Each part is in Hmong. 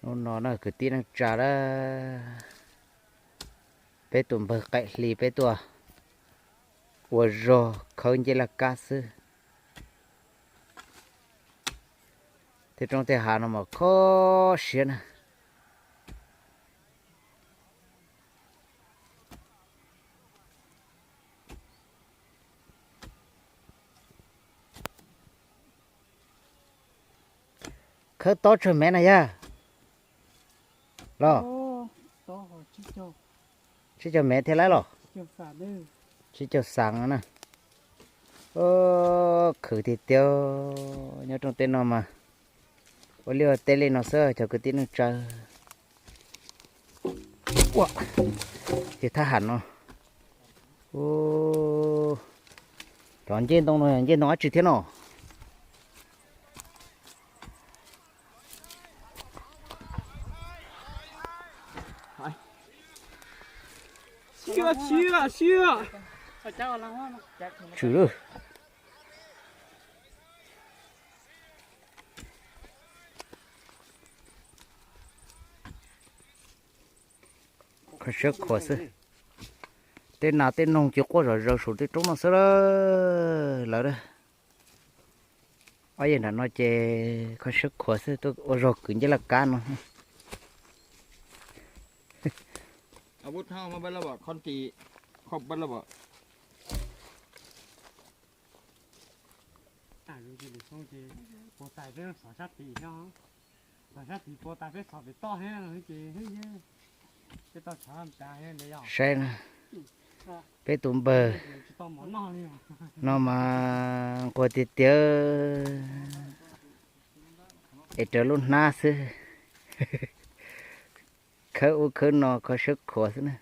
Hnub no na kwv tij neej tsa, peb tus npawg Qaim Hli peb tuaj ua zog khawb ncej laj kab xwb. Tej roob tej hav no mas kho siab na. Khawb tob tsawg mev na yawg? Los, tsib caug mev thiaj laib los? Tsib caug xas no na. Khwv tiag tiag, nyob rooj teb no mas ua liaj ua teb li no xwb cov kwv tij neej tsa. Ua, ces thab ham no. Cov ncej ntoo no yog ncej ntoo dab tsi thiab no? Tshwm lawm. Kho siab khuav xwb. Tej nas tej noog ces quaj zom zaws saum tej roob no xwb lawm. Ob yawg nram no ces kho siab khuav xwb, tuaj ua zog kwv ncej laj kab no. Saib na, peb tus npawg no mas nquag tiag tiag, es raws lub hnab xwb. Khawb ub khawb no kho siab khuav xwb na.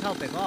Thauj pem ko.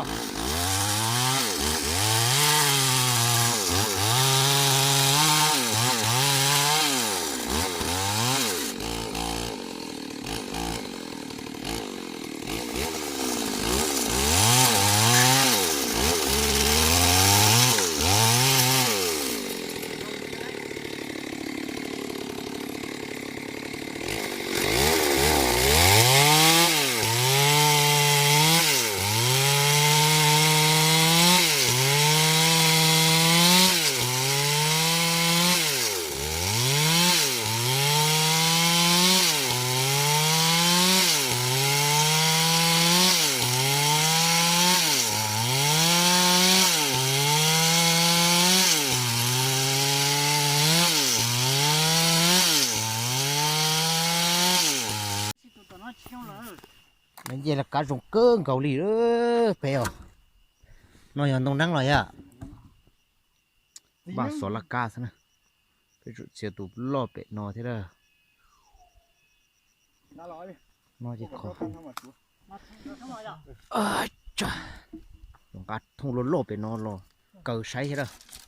Nce los kav zoo kawg nkaus li peb os. No yog ntoo neeb los yom? Npaj xov laj kab xwb na. Peb tsum txiav tus loj pem no thiab lawm. No ces kho. Zoo nqa thooj loj loj pem no los kaw saib thiab lawm.